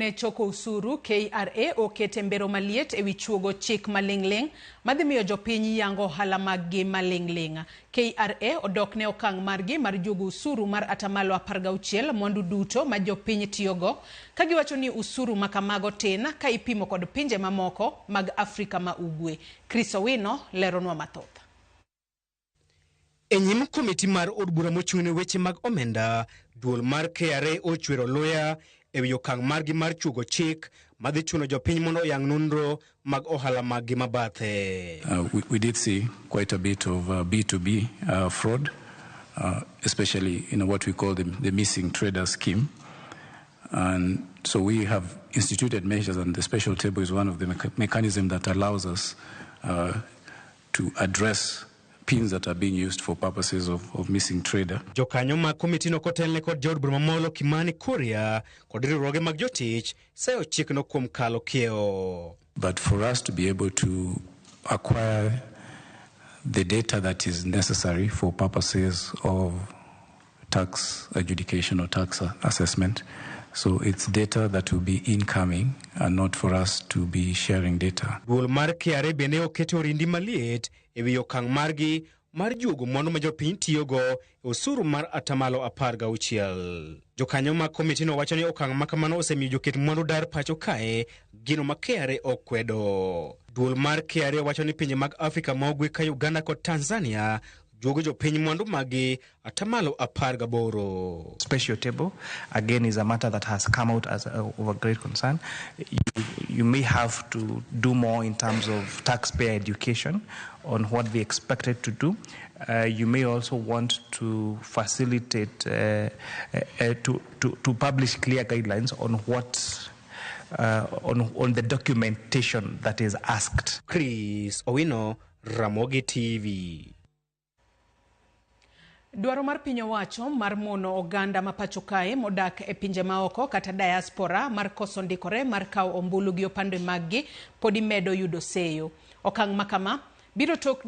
Ne choko osuru, KRA okete mbero maliet ewi chuogo chik maling'ling' madhi miyo jopiny yango ohala maggi maling'ling'. KRA odok ne okang' margi mar juogo osuru mar atamalo 16 mwandu duto ma jopiny tiyogo ka giwacho ni osuru ma kamago tin ka ipimo kod pinje mamoko mag Afrika ma Ugwe. Chris Owino leronwa mathoth. E nyim komiti mar od bura mochung' ne weche mag omenda, duol mar KRA ochwero luya e wi okang' margi mar chuogo chik madhi chuno jopiny mondo oyang nonro mag ohala maggi mabathe. We did see quite a bit of B2B fraud, especially in what we call the missing trader scheme. And so we have instituted measures, and the special table is one of the mechanisms that allows us to address pins that are being used for purposes of missing trader. Jokanyo mag komitino kotelne kod jaod bura mamolo Kimani Kuria kod riwruoge mag jotich seyo chikno kuom kalo kiewo. But for us to be able to acquire the data that is necessary for purposes of tax adjudication or tax assessment. So it's data that will be incoming and not for us to be sharing data. Duol mar KRA bende oketo orindi maliet e wi okang' margi mar juogo mwandu ma jopiny tiyogo e osuru mar atamalo 16. Jokanyo mag komitino wacho ni okang' ma kamano osemiyo joket mwandu dar pacho kae, gino ma KRA okwedo. Duol mar KRA wacho ni pinje mag Afrika ma Ugwe ka Uganda kod Tanzania juogo jopiny mwandu maggi atamalo 18. Special table, again, is a matter that has come out as of a great concern. You may have to do more in terms of taxpayer education on what they expected to do. You may also want to facilitate, to publish clear guidelines on what on the documentation that is asked. Chris Owino, Ramogi TV. Dwaro mar piny owacho mar mono oganda ma pacho kae modak e pinje maoko kata diaspora mar koso ndikore mar kawo ombulu gi opande maggi podi medo yudo seyo. Okang' ma kama biro tok